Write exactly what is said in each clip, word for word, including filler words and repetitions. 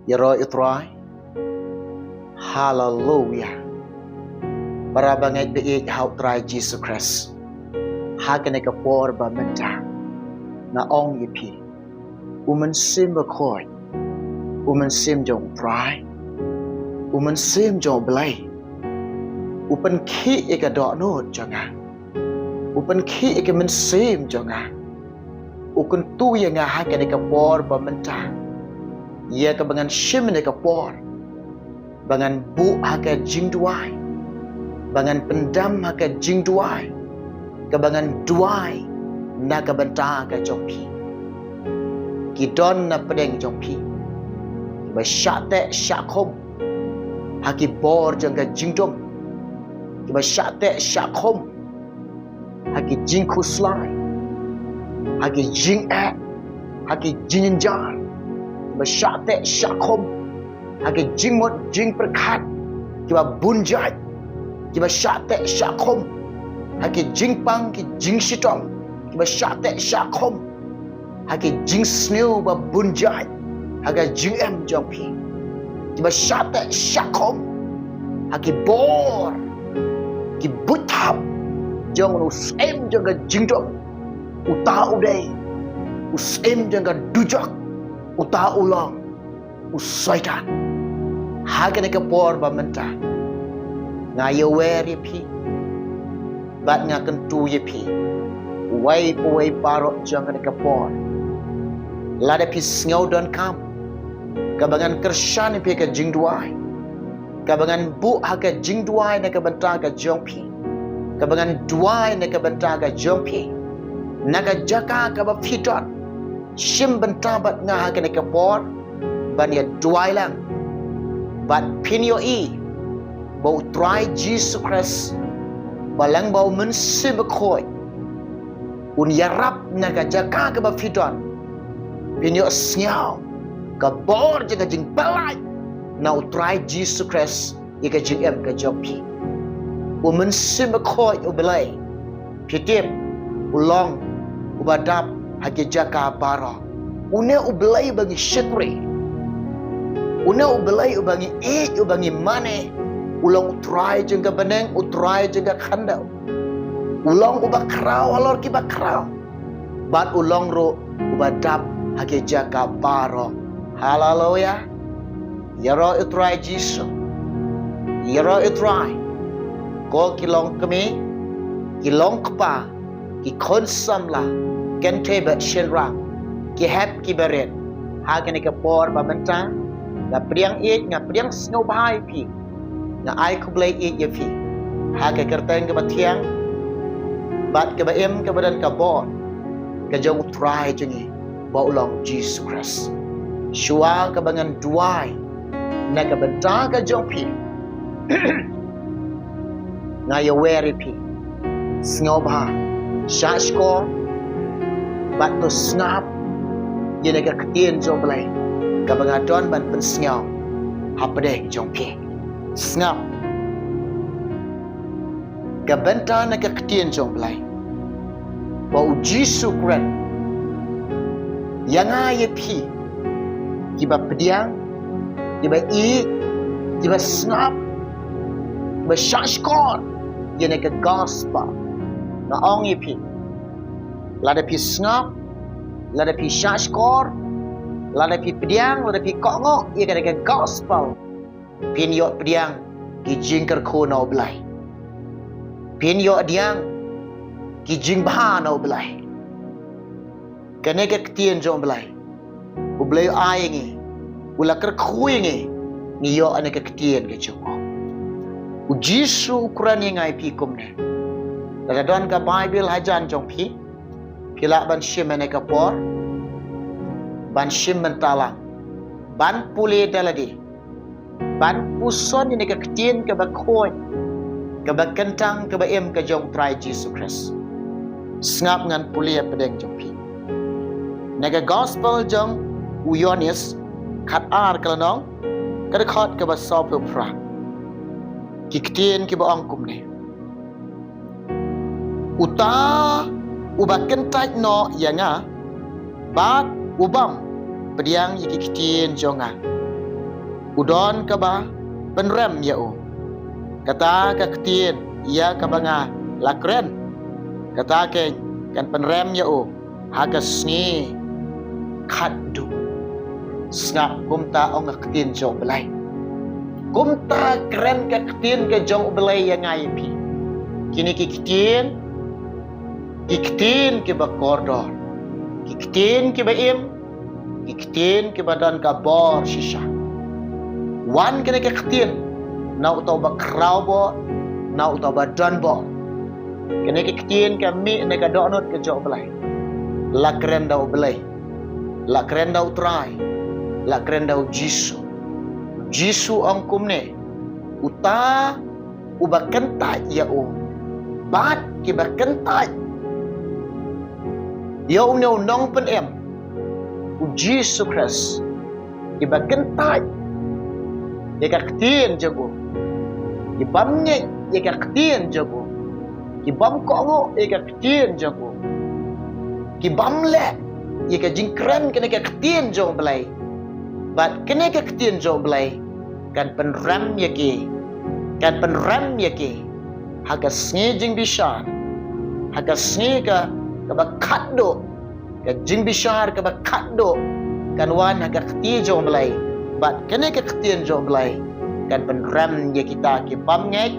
Ïaroh ïa u Trai. Haleluya. Para bangeit ba ïeit ha u Trai Jisu Khrist, ha kane ka por ba mynta nga ong ïa phi, u Mynsiem Bakhuid, u Mynsiem jong u Trai, u Mynsiem jong u Blei, u pynkhih ïa ka dohnud jong nga, u pynkhih ïa ka mynsiem jong nga, u kyntu ïa nga ha kane ka por ba mynta, ïa kaba ngan shim ïa ka por ba ngan buh ha ka jingduwai, ba ngan pyndam ha ka jingduwai, kaba ngan duwai na ka bynta ka jong phi. Ki don na pdeng jong phi kiba shah teh shah khum ha ki bor jong ka jingdum, kiba shah teh shah khum ha ki jingkhuslai, ha ki jingeh, ha ki jingjynjar, kiba shah teh shah khum ha ki jingmut jingpyrkhat kiba bun jait, kiba shah teh shah khum ha ki jingpang ki jingshitom, kiba shah teh shah khum ha ki jingsniew ba bun jait ha ka jingim jong phi, kiba shah teh shah khum ha ki bor ki buit thap jong u syiem jong ka jingdum, uta u dei u syiem jong ka dujok, uta u long u Soitan. Ha kane ka por ba mynta nga ïawer ïa phi bad nga kyntu ïa phi, uwei pa uwei baroh jong kane ka por, lada phi sngew donkam kaba ngan kyrshan ïa phi ha ka jingduwai, kaba ngan buh ha ka jingduwai na ka bynta ka jong phi, kaba ngan duwai na ka bynta ka jong phi, na ka jaka kaba phi don, shim bynta bad nga ha kane ka por ban ïa duwai lang. Bad phin ïohi ba u Trai Jisu Khrist, ba lang ba u Mynsiem Bakhuid un ïarap na ka jaka kaba phi don. Phin ïohsngew ka bor jong ka jingpyllait na u Trai Jisu Khrist ïa ka jingim ka jong phi. U Mynsiem Bakhuid u Blei, phi tip, u long uba dap ha ki jaka baroh. Une u Blei uba ngi shakri, une u Blei uba ngi ïeit, uba ngi mane, u long u Trai jong ka bneng, u Trai jong ka khyndew. U long uba khraw halor kiba khraw, bad u long ruh uba dap ha ki jaka baroh. Haleluya. Ïaroh ïa u Trai Jisu. Ïaroh ïa u Trai. Ko ki longkmie, ki longkpa, ki khun samla, kynthei bad shynrang, ki hep ki barit, ha kane ka por ba mynta, nga pdiang ïeit, nga pdiang sngewbha ïa phi, nga ai khublei ïeit ïa phi ha ka kyrteng kaba thiang bad kaba im, kaba don ka bor ka jong u Trai jong ngi, ba u long Jisu Khrist. Shuwa kaba ngan duwai na ka bynta ka jong phi, nga ïawer ïa phi, sngewbha, shah shkor bad to sngap ïa na ka ktien jong u Blei kaba nga don ban pynsngew hapdeng jong phi. Sngap. Ka bynta na ka ktien jong u Blei, ba u Jisu u kren ïa nga ïa phi, kiba pdiang, kiba ïeit, kiba sngap, kiba shah shkor ïa na ka gospel. Nga ong ïa phi, lada phi sngap, lada phi shah shkor, lada phi pdiang, lada phi kohnguh ïa ka na ka gospel, phin ïoh pdiang ki jingkyrkhu na u Blei, phin ïoh pdiang ki jingbha na u Blei. Kane ka ktien jong u Blei, u Blei u ai ïa ngi, u la kyrkhu ïa ngi, ngi ïoh na ka ktien ka jong u. U Jisu u kren ïa nga ïa phi kumne. Lada don ka Baibl hajan jong phi, phi lah ban shim ïa na ka por, ban shim mynta lang, ban pule da lade, ban puson ïa na ka ktien kaba khuid, kaba kyntang, kaba im ka jong u Trai Jisu Khrist. Sngap, ngan pule hapdeng jong phi. Na ka gospel jong u Ïoannis, khatar ka lynnong, ka dkhot kaba sawphew phra. Ki ktien kiba ong kumne. Uta uba kyntait noh ïa nga, bad u bym pdiang ïa ki ktien jong nga, u don kaba pynrem ïa u. Kata ka ktien ïa kaba nga la kren, kata keiñ kan pynrem ïa u ha ka sngi khatduh. Sngap kumta ong ka ktien jong U Blei. Kumta kren ka ktien ka jong U Blei ïa nga ïa phi. Kine ki ktien, ki ktien kiba kordor, ki ktien kiba im, ki ktien kiba don ka bor shisha. Wan kine ki ktien na uta uba khraw bor, na uta uba don bor. Kine ki ktien ka mih na ka dohnud ka jong U Blei. La kren da U Blei, la kren da U Trai, la kren da U Jisu. U Jisu ong kumne, uta uba kyntait ïa u bad kiba kyntait ïa une u nongpynim, U Jisu Khrist, kiba kyntait ïa ka ktien jong u, kibym ngeit ïa ka ktien jong u, kibym kohnguh ïa ka ktien jong u, kibym leh ïa ka jingkren kane ka ktien jong U Blei, bad kane ka ktien jong U Blei kan pynrem ïa ki, kan pynrem ïa ki ha ka sngi jingbishar, ha ka sngi ka, kaba khatduh, ka jingbishar kaba khatduh kan wan ha ka kti jong U Blei. Bad kane ka ktien jong U Blei kan pynrem ïa kita kibym ngeit,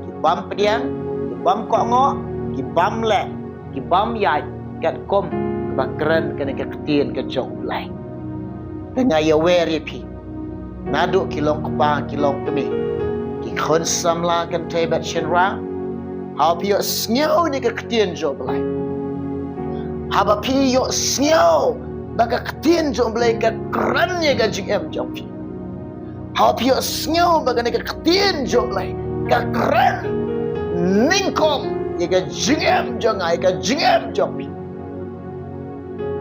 kibym pdiang, kibym kohnguh, kibym leh, kibym ïaid katkum kaba kren kane ka ktien ka jong U Blei. Te nga ïawer ïa phi, naduh ki longkpa ki longkmie, ki khun samla kynthei bad shynrang, haba phi ïohsngew ïa ka ktien jong U Blei, haba phi ïohsngew ba ka ktien jong U Blei ka kren ïa ka jingim jong phi, haba phi ïohsngew ba kane ka ktien jong U Blei ka kren nyngkong ïa ka jingim jong nga, ïa ka jingim jong phi,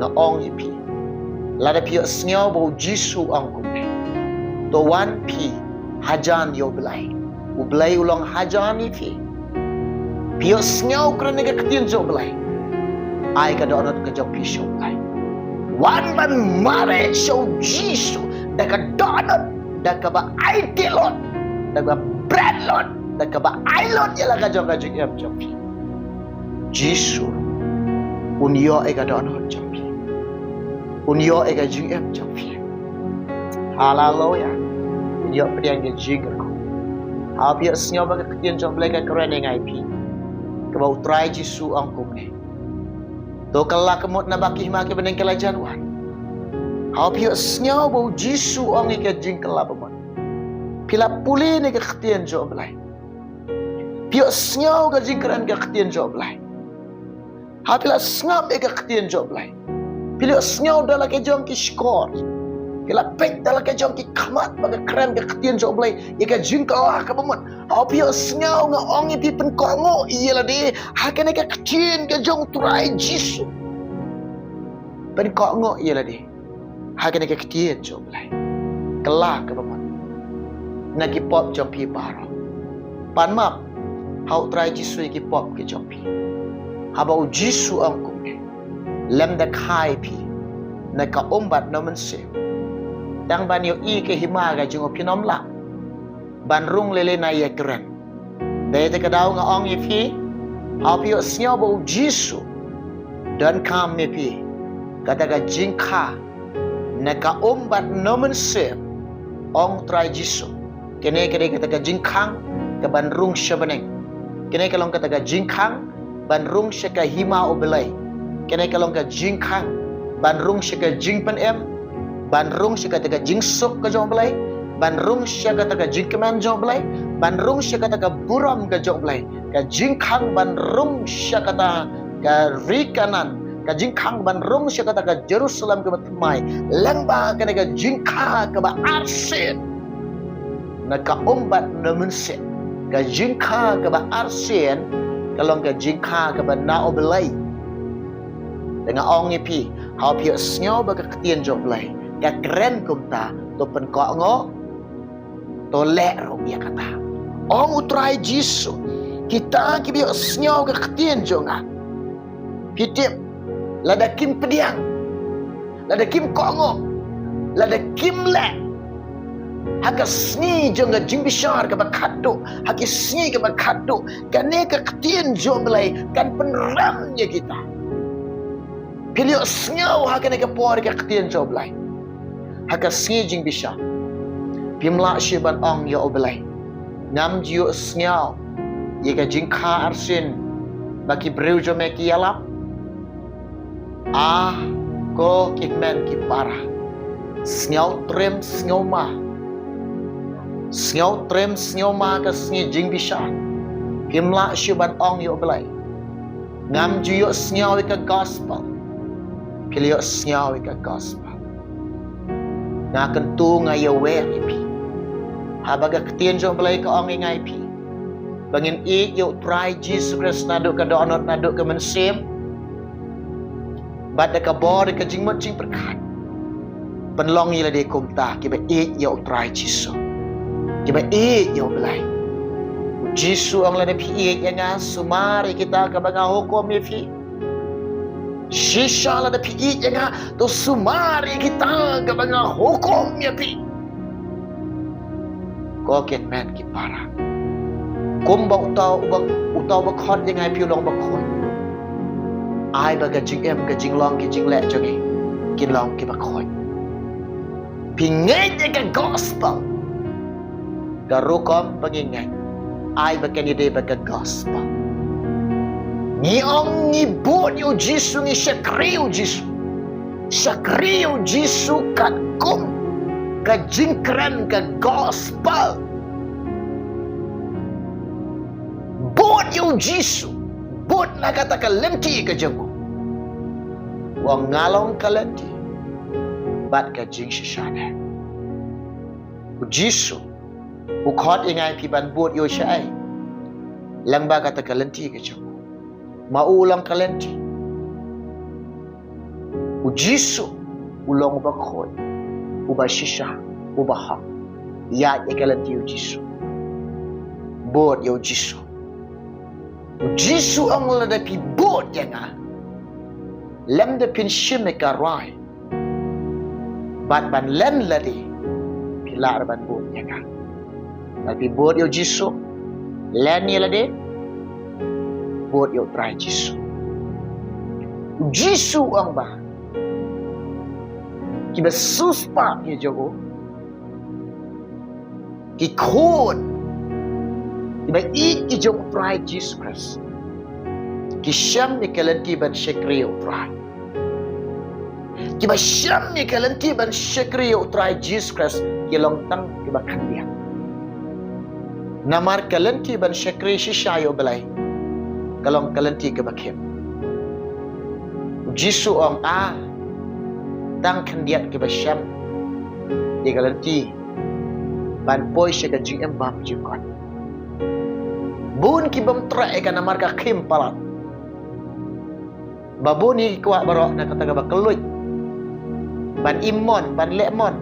nga ong ïa phi, lada phi ïohsngew ba U Jisu u ong kumne, to wan phi hajan ïa U Blei. U Blei u long hajan ïa phi. Phi ïohsngew kren ïa ka ktien jong U Blei, ai ka dohnud ka jong phi sha U Blei. Wan ban mareh sha U Jisu da ka dohnud, da kaba aiti lut, da kaba bret lut, da kaba ai lut ïa la ka jong ka jingim jong phi. Jisu un ïoh ïa ka dohnud jong phi, un ïoh ïa ka jingim jong phi. Haleluya. Un ïoh pdiang ïa ka jingkyrkhu. Haba phi ïohsngew ba ka ktien jong U Blei ka kren ïa nga ïa phi, kaba U Trai Jisu u ong kumne, to kylla ka mut naba ki hima ki bneng ki la jan wan. Haba phi ïohsngew ba U Jisu u ong ïa ka jingkylla ba mut, phi la pule ïa ka ktien jong U Blei, phi ïohsngew ka jingkren ka ktien jong U Blei, haba phi la sngap ïa ka ktien jong U Blei, phi la ïohsngew da la ka jong ki shkor, phi la peit da la ka jong ki khmat ba ka kren ka ktien jong U Blei ïa ka jingkylla kaba mut. Haba phi ïohsngew, nga ong ïa phi, pynkohnguh ïa lade ha kane ka ktien ka jong U Trai Jisu. Pynkohnguh ïa lade ha kane ka ktien jong U Blei. Kylla kaba mut na ki pop jong phi baroh. Pan map ha U Trai Jisu ïa ki pop ki jong phi. Haba U Jisu u ong kumne, lymda kha ïa phi na ka um bad na u mynsiem, tang ban ïohi ka hima ka jong u phin ym lah ban rung lei lei na ïakren. Dei te ka daw nga ong ïa phi, haba phi ïohsngew ba U Jisu u donkam ïa phi kata ka jingkha na ka um bad na u mynsiem, ong U Trai Jisu, kane ka dei kata ka jingkhang kaban rung sha bneng. Kane ka long kata ka jingkhang ban rung sha ka hima U Blei. Kane ka long ka jingkhang ban rung sha ka jingpynim, ban rung sha kata ka jingsuk ka jong U Blei, ban rung sha kata ka jingkmen jong U Blei, ban rung sha kata ka burom ka jong U Blei. Ka jingkhang ban rung sha kata ka ri Kanaan, ka jingkhang ban rung sha kata ka Jerusalem kaba thymmai. Lyngba kane ka jingkha kaba arsien na ka um bad na u mynsiem. Ka jingkha kaba arsien ka long ka jingkha kaba na U Blei. Te nga ong ïa phi, haba phi ïohsngew ba ka ktien jong U Blei ka kren kumta, to pynkohnguh, to leh ruh ïa kata. Ong U Trai Jisu, kita kiba ïohsngew ka ktien jong nga, phi tip, lada kim pdiang, lada kim kohnguh, lada kim leh, Ha ka sngi jong ka jingbishar kaba khatduh, ha ki sngi kaba khatduh, kane ka ktien jong U Blei kan pynrem ïa kita. Phi la ïohsngew ha kane ka por ka ktien jong U Blei. Ha ka sngi jingbishar phim lah shuh ban ong ïa U Blei, ngam ju ïohsngew ïa ka jingkha arsien ba ki briew jong me ki ïalap. Ah, ko ki hynmen ki para, sngewtriem sngewma, sngewtriem sngewma ka sngi jingbishar. Phim lah shuh ban ong ïa U Blei, ngam ju ïohsngew ïa ka gospel. Phi la ïohsngew ïa ka gospel. Nga kyntu, nga ïawer ïa phi. Haba ka ktien jong U Blei ka ong ïa nga ïa phi ba ngin ïeit ïa U Trai Jisu Khrist naduh ka dohnud, naduh ka mynsiem, bad da ka bor ka jingmut jingpyrkhat. Pynlong ïa lade kumta, kiba ïeit ïa U Trai Jisu, kiba ïeit ïa U Blei. U Jisu ong, lada phi ïeit ïa nga, sumar ïa kita kaba nga hukum ïa phi. Shisha lada phi ïeit ïa nga, to sumar ïa kita kaba nga hukum ïa phi. Ko ki hynmen ki para, kumba uta uba, uta uba khot ïa nga ïa phi u long bakhuid. Ai ba ka jingim, ka jinglong, ka jingleh jong ngi kin long kiba khuid. Phi ngeit ïa ka gospel, ka rukom ba ngi ngeit, ai ba kan ïadei bad ka gospel. Ngi ong ngi bud ïa U Jisu, ngi shakri ïa U Jisu. Shakri ïa U Jisu katkum ka jingkren ka gospel. Bud ïa U Jisu, bud na kata ka lynti ka jong U. U ong, nga long ka lynti bad ka jingshisha. U Jisu u khot ïa nga ïa phi ban bud ïa U shaei? Lyngba kata ka lynti ka jong U. Ma U u long ka lynti. U Jisu u long uba khuid, uba shisha, uba hok. Ïaid ïa ka lynti U Jisu. Bud ïa U Jisu. U Jisu ong, lada phi bud ïa nga, lymda phin shim ïa ka rwai bad ban len lade, phi lah ruh ban bud ïa nga. Lada phi bud ïa U Jisu, len ïa lade, bud ïa U Trai Jisu. U Jisu u ong ba kiba siewspah ki jong U, ki khun kiba ïeit ki jong U Trai Jisu Khrist, ki shem ïa ka lynti ban shakri ïa U Trai. Kiba shem ïa ka lynti ban shakri ïa U Trai Jisu Khrist ki long tang kiba khyndiat. Namar ka lynti ban shakri shisha ïa U Blei ka long ka lynti kaba khim. U Jisu u ong, ah, tang khyndiat kiba shem ïa ka lynti ban poi sha ka jingim bymjukut. Bun ki bym treh ïa ka namar ka khim palat. Ba bun ngi ki kwah baroh na kata kaba kylluid, ban im mon, ban leh mon,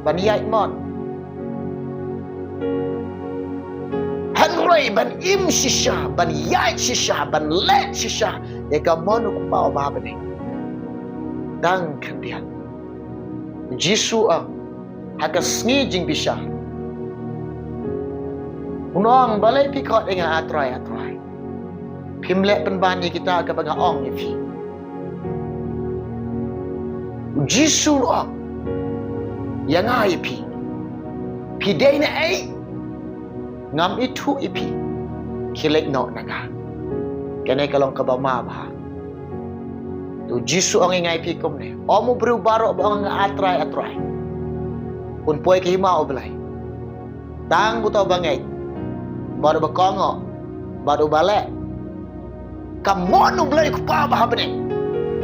ban ïaid mon. Hynrei ban im shisha, ban ïaid shisha, ban leh shisha ïa ka mon U Kpa uba ha bneng, tang khyndiat. Jisu u ong ha ka sngi jingbishar, un ong, balei phi khot ïa nga A Trai, A Trai, phim leh pynban ïa kita kaba nga ong ïa phi? U Jisu u ong ïa nga ïa phi, phi dei naei? Ngam ithuh ïa phi. Khie leit noh na nga. Kane ka long kaba ma bha. Te U Jisu u ong ïa nga ïa phi kumne, ym u briew baroh ba ong nga A Trai, A Trai un poi ka hima U Blei. Tang uta uba ngeit bad uba kohnguh bad uba leh. Ka mon U Blei U Kpa uba ha bneng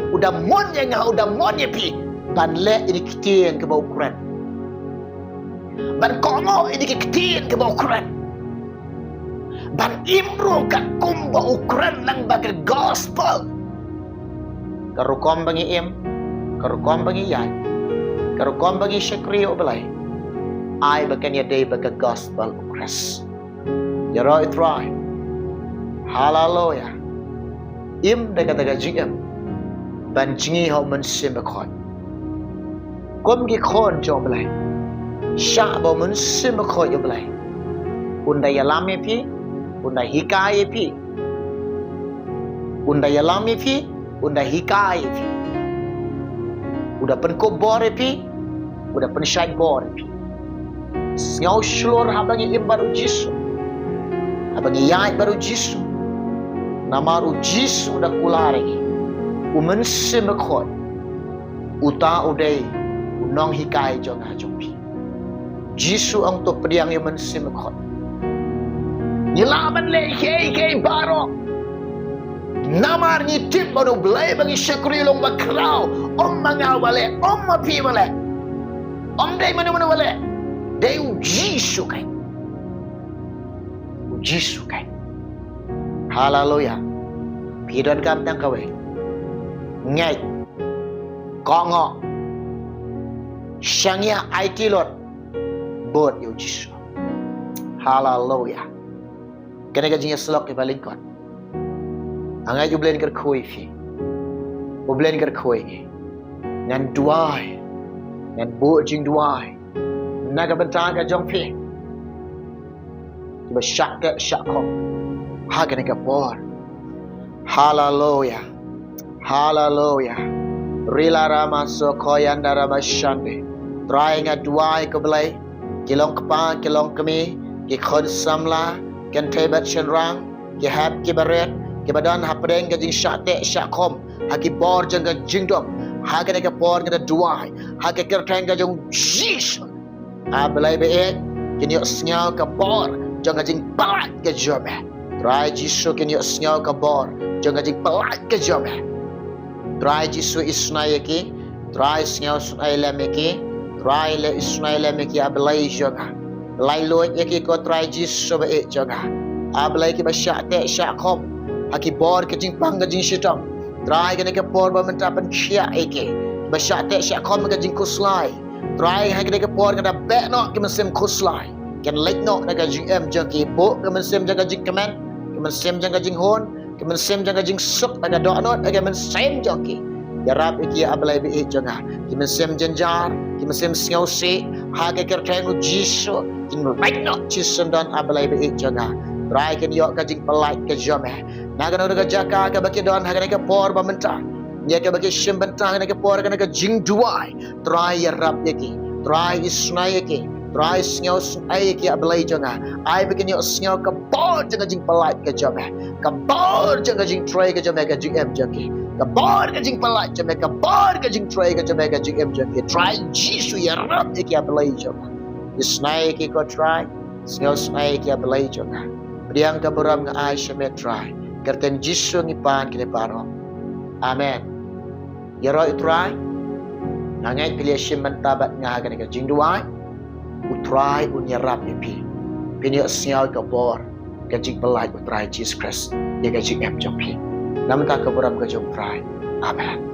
u da mon ïa nga, u da mon ïa phi ban leh ïa ki ktien kiba u kren, ban kohnguh ïa ki ktien kiba u kren, ban im ruh katkum ba u kren lyngba ka gospel. Ka rukom ba ngi im, ka rukom ba ngi ïaid, ka rukom ba ngi shakri ïa U Blei, ai ba kan ïadei bad ka gospel U Khrist. Ïaroh ïa U Trai. Haleluya. Im da kata ka jingim ban jngi ha U Mynsiem Bakhuid. Kum ki khun jong U Blei, Shah ba u Mynsiem Bakhuid u Blei un da ïalam ïa phi, un da hikai ïa phi, un da ïalam ïa phi, un da hikai ïa phi, u da pynkup bor ïa phi, u da pynshait bor ïa phi. Sngew shlur haba ngi im bad u Jisu, haba ngi ïaid bad u Jisu. Namar u Jisu u da kular ïa ngi, u Mynsiem Bakhuid, uta u dei u nonghikai jong nga jong phi. Jisu ong to pdiang ïa u Mynsiem Bakhuid. Ngi lah ban leh kiei kiei baroh, namar ngi tip ba u Blei ba ngi shakri u long ba khraw. Ym ma nga ba leh, ym ma phi ba leh, ym dei mano mano ba leh, dei u Jisu kein. U Jisu kein. Haleluya. Phi donkam tang kawei. Ngeit, kohnguh, shaniah, aiti lut, bud ïa u Jisu. Haleluya. Kane ka jingïasyllok kiba lyngkot. Nga ngeit u Blei un kyrkhu ïa phi. U Blei un kyrkhu ïa ngi. Ngan duwai, ngan buh jingduwai na ka bynta ka jong phi kiba shah teh shah khum ha kane ka por. Haleluya. Haleluya. Rila rama soko yanda rama shande. Trai, nga duwai ko Blei, ki long kpa, ki long kmie, ki khun samla, kynthei bad shynrang, ki hep ki barit, kiba don hapdeng ka jingshah teh shah khum ha ki bor jong ka jingdum. Ha kane ka por nga da duwai ha ka kyrteng ka jong u Jisu. A Blei ba ïeit, kin ïohsngew ka bor jong ka jingpynlait ka jong me. Trai Jisu, kin ïohsngew ka bor jong ka jingpynlait ka jong me. Trai Jisu, isynei ïa ki. Trai, sngewsynei lem ïa ki. Trai, leh isynei lem ïa ki, a Blei jong nga. Laitluid ïa ki ko Trai Jisu ba ïeit jong nga. A Blei, kiba shah teh shah khum ha ki bor ka jingpang ka jingshitom, Trai, kane ka por ba mynta pynkhiah ïa ki. Kiba shah teh shah khum ha ka jingkhuslai, Trai, ha kane ka por nga da beh noh ki mynsiem khuslai. Kin leit noh na ka jingim jong ki. Buh ka mynsiem jong ka jingkmen, ka mynsiem jong ka jinghun, ka mynsiem jong ka jingsuk, na ka dohnud, na ka mynsiem jong ki. Ïarap ïa ki, a Blei ba ïeit jong nga. Ki mynsiem jynjar, ki mynsiem sngewsih, ha ka kyrteng u Jisu, kin leit noh shisyndon, a Blei ba ïeit jong nga. Trai, kin ïoh ka jingpynlait ka jong me na kano kano ka jaka kaba ki don ha kane ka por ba mynta, ïa kaba ki shim bynta ha kane ka por, ha kane ka jingduwai. Trai, ïarap ïa ki. Trai, isynei ïa ki. Trai, sngewsynei ïa ki, a Blei jong nga. Ai ba kin ïohsngew ka bor jong ka jingpynlait ka jong me, ka bor jong ka jingtrei ka jong me ha ka jingim jong ki, ka bor ka jingpynlait jong me, ka bor ka jingtrei ka jong me ha ka jingim jong ki. Trai Jisu, ïarap ïa ki, a Blei jong nga. Isynei ïa ki ko Trai. Sngewsynei ïa ki, a Blei jong nga. Pdiang ka burom nga ai sha me Trai. Kyrteng Jisu ngi pan kine baroh. Amen. Ïaroh ïa u Trai. Nga ngeit phi la shim bynta bad nga ha kane ka jingduwai. U Trai un ïarap ïa phi, phin ïohsngew ka bor ka jingpynlait u Trai Jisu Khrist ïa ka jingim jong phi. Namar ka burom ka jong u Trai. Amen.